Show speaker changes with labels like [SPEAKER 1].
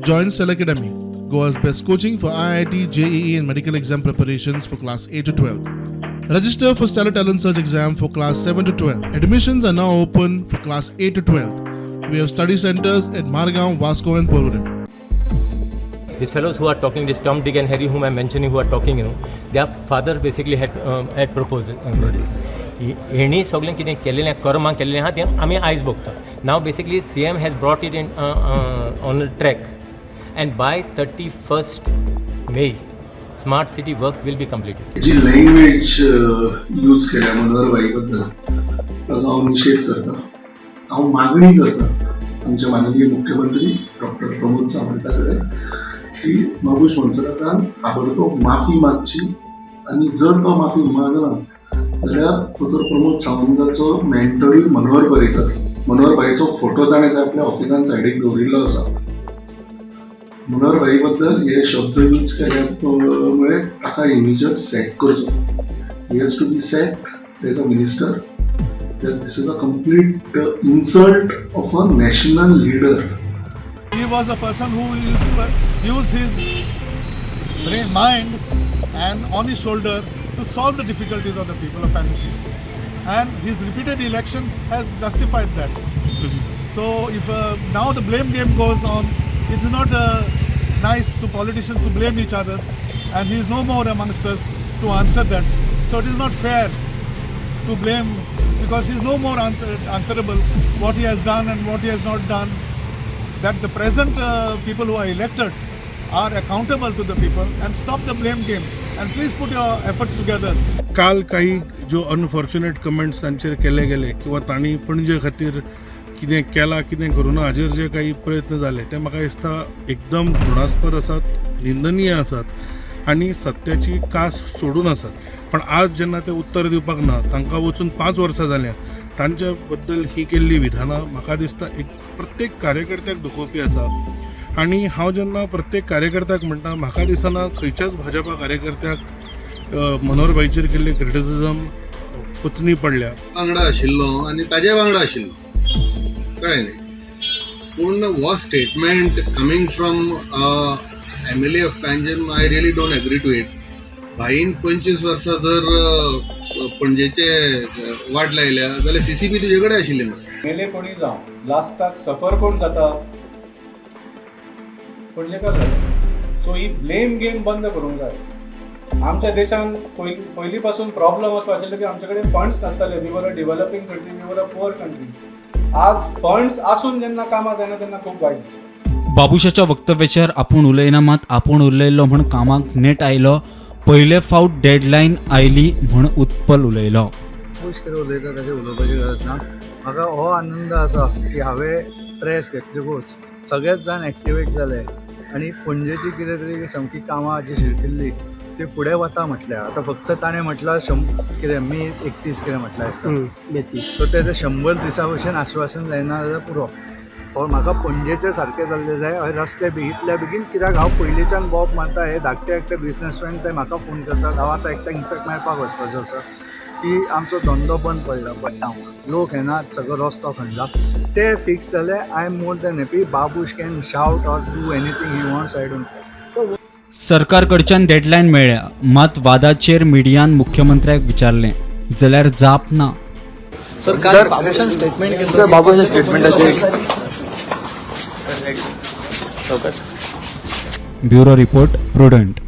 [SPEAKER 1] Join Cell Academy, Goa's best coaching for IIT, JEE, and medical exam preparations for class 8 to 12. Register for Stellar Talent Search exam for class 7 to 12. Admissions are now open for class 8 to 12. We have study centers at Margao, Vasco, and Porvorim.
[SPEAKER 2] These fellows who are talking, this Tom, Dick and Harry whom I'm mentioning, who are talking, their father basically had proposed this. हेणी सगळें कितें केलेलें, कर्मां केल्लें आहा तें आमी आयज भोगता. Now basically CM has brought it in on track and by 31st May smart city work will be completed.
[SPEAKER 3] Ji language use केल्या मनोहर भाई बद्दल, ताजो हांव निशेध करता. हांव मागणी करता आमचे माननीय मुख्यमंत्री डॉक्टर प्रमोद सावंता कडेन की बाबूश मोन्सेरातान ताबडतोब माफी मागची आनी जर तो माफी मागना जाल्यार दोतोर प्रमोद सावंताचो मेंटरूय मनोहर पर्रीकर, मनोहर भाईचो फोटो ताणें त्या आपल्या ऑफिसान सायडीक दवरिल्लो आसा. मनोहर भाई बद्दल हे शब्द यूज केल्या मुळे ताका इमिजिएट सॅक करचो. He has to be sacked as a minister. This is a complete insult of a national leader.
[SPEAKER 4] He was a person who used to use his brain, mind, and on his shoulder to solve the difficulties of the people of Panaji. And his repeated elections has justified that. So if now the blame game goes on, it is not nice to politicians to blame each other, and he is no more amongst us to answer that. So it is not fair to blame because he is no more answerable what he has done and what he has not done, that the present people who are elected are accountable to the people and stop the blame game and please put your efforts together.
[SPEAKER 1] काल काही ज्यो unfortunate comments तांचेर केले गेले किंवा तांणी पणजे खातीर कितें केलां, कितें करूं ना हाजेर जे काही प्रयत्न जाले ते म्हाका दिसता एकदम घृणास्पद आसात, निंदनीय आसात आनी सत्याची कास सोडून आसात. पण आज जेन्ना ते उत्तर दिवपाक ना, तांकां वचून 5 वर्सां जाल्या, तांच्या बद्दल ही केल्ली विधानां म्हाका दिसता एक प्रत्येक कार्यकर्त्याक दुखोवपी आसा. आनी हांव जेन्ना प्रत्येक कार्यकर्त्याक म्हणटा, म्हाका दिसना खंयच्याच भाजपा कार्यकर्त्याक मनोहर भाईचेर केल्ली क्रिटिसिजम पचनी पडल्या.
[SPEAKER 5] वांगडा आशिल्लो आनी ताजे वांगडा आशिल्लो, कळ्ळें न्ही? पूण हो statement coming from MLA of Panjim, I really don't agree to it. भाईन 25 वर्सां जर पणजेचे वाट लायल्या जाल्यार सीसीपी तुजे कडेन आशिल्ली मरे.
[SPEAKER 6] एमएलए कोणी जावं, लास्टाक सफर कोण जाता? पणजेकार जाता. सो ही ब्लेम गेम बंद करूंक जाय. आमच्या देशान पयलीं पासून प्रॉब्लम असो आशिल्लो की आमचे कडेन फंड्स नासताले. We were a developing country, we were a poor country. आज फंड्स आसून जेन्ना कामां जायना तेन्ना खूब वायट दिसता.
[SPEAKER 7] बाबुशाच्या वक्तव्याचेर आपूण उलयना, मात आपूण उलयल्लो म्हूण कामाक नेट आयलो, पयले फावट डेडलायन आयली म्हूण उत्पल उलयलो.
[SPEAKER 8] बाबूश कितें उलयता ताचेर उलोवपाची गरज ना. म्हाका हो आनंद आसा की हांवें प्रेस घेतलेकूच सगळेच जाण एक्टिवेट जाले आनी पणजेची कितें तरी सामकी कामां जी शिरकिल्ली ती फुडें वता म्हटल्या. आतां फक्त ताणें म्हटलां कितें मे 31 कितें म्हटलां आसता, सो तेजें 100 दिसां भशेन आश्वासन जायना जाल्यार पुरो. फॉर म्हाका पणजेचें सारकें जाल्लें जाय. हय, रस्ते बी इतल्या बेगीन, कित्याक हांव पयलींच्यान बोब मारता. हे धाकटे धाकटे बिजनसमॅन ते म्हाका फोन करतात. हांव आतां एकट्याक इनफॅक्ट मेळपाक वचपाचो आसा की आमचो धंदो बंद पडला, पडटा, लोक येनात, सगळो रस्तो खणला. ते फिक्स जाले, I am more than happy. Babush can shout or do anything he wants, I don't.
[SPEAKER 7] सरकार कडच्यान डेडलायन मेळ्ळ्या, मात वादाचेर मिडियान मुख्यमंत्र्याक विचारलें जाल्यार जाप ना.
[SPEAKER 9] सर, काल बाबूशान स्टेटमेंट केलं. बाबूशान स्टेटमेंटाचेर.
[SPEAKER 7] Bureau report, prudent.